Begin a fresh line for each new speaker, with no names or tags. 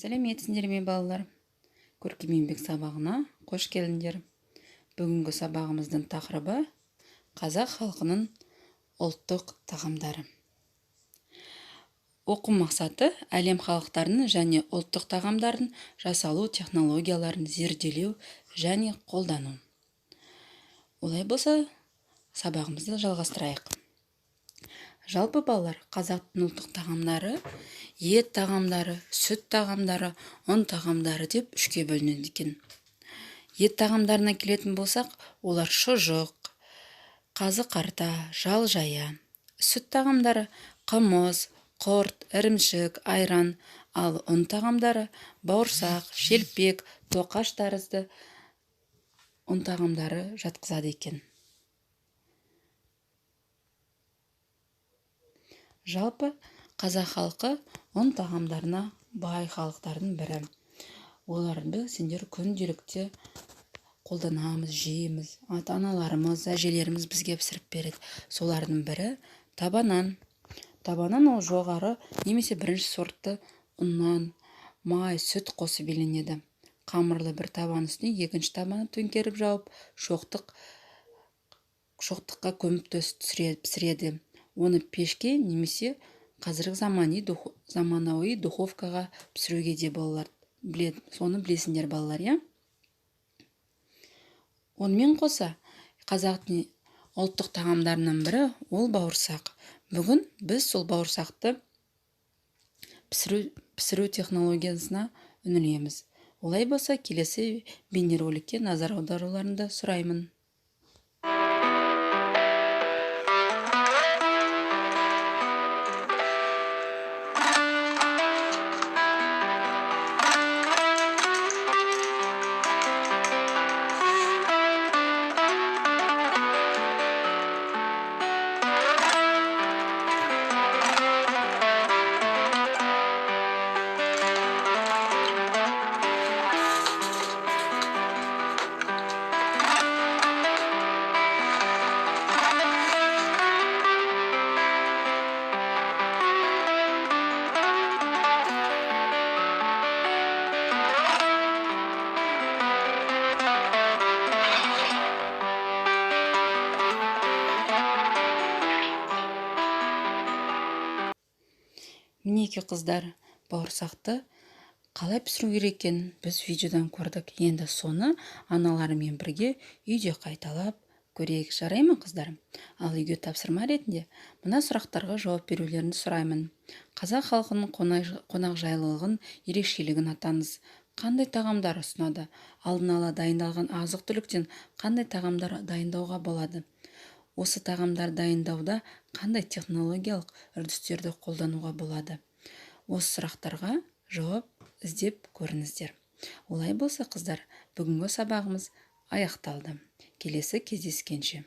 Сәлеметсіңдер ме, балалар? Көркем еңбек сабағына қош келдіңдер. Бүгінгі сабағымыздың тақырыбы қазақ халқының ұлттық тағамдары. Оқу мақсаты әлем халықтарының және ұлттық тағамдардың жасалу технологияларын зерделеу және қолдану. Олай болса, сабағымызды жалғастырайық. Жалпы балалар, қазақтың ұлттық тағамдары ет тағамдары, сүт тағамдары, ұн тағамдары деп үшке бөлінеді екен. Ет тағамдарына келетін болсақ, олар шұжық, қазы қарта, жал жая. Сүт тағамдары қымыз, құрт, ірімшік, айран, ал ұн тағамдары бауырсақ, шелпек, тоқаш тәрізді ұн тағамдары жатқызады екен. Жалпы қазақ халқы ұн тағамдарына бай халықтардың бірі. Оларды сендер күнделікті қолданамыз, жейміз. Ата-аналарымыз, әжелеріміз бізге пісіріп береді. Солардың бірі табанан. Табанан ол жоғары немесе бірінші сортты ұннан, май, сүт қосып иленеді. Қамырлы бір табан үстіне екінші табаны төңкеріп жауып, шоқтыққа көміп пісіреді. Оны пешке немесе қазіргі заманауи духовкаға пісіруге де болады. Соны білесіңдер, балалар, иә? Онымен қоса, қазақтың ұлттық тағамдарының бірі ол бауырсақ. Бүгін біз сол бауырсақты пісіру технологиясына үңілеміз. Олай болса, келесі бейнероликке назар аударуларыңды сұраймын. Мінекей қыздар, бауырсақты қалай пісіру керек екенін біз видеодан көрдік. Енді соны аналарымен бірге үйде қайталап көрейік. Жарай ма, қыздар? Ал үйге тапсырма ретінде мына сұрақтарға жауап берулеріңді сұраймын. Қазақ халқының қонақжайлылығын, ерекшелігін атаңыз. Қандай тағамдар ұсынады? Алдын ала дайындалған азық-түліктен қандай тағамдар дайындауға болады? Осы тағамдар дайындауда қандай технологиялық үрдістерді қолдануға болады? Осы сұрақтарға жауап іздеп көріңіздер. Олай болса, қыздар, бүгінгі сабағымыз аяқталды. Келесі кездескенше.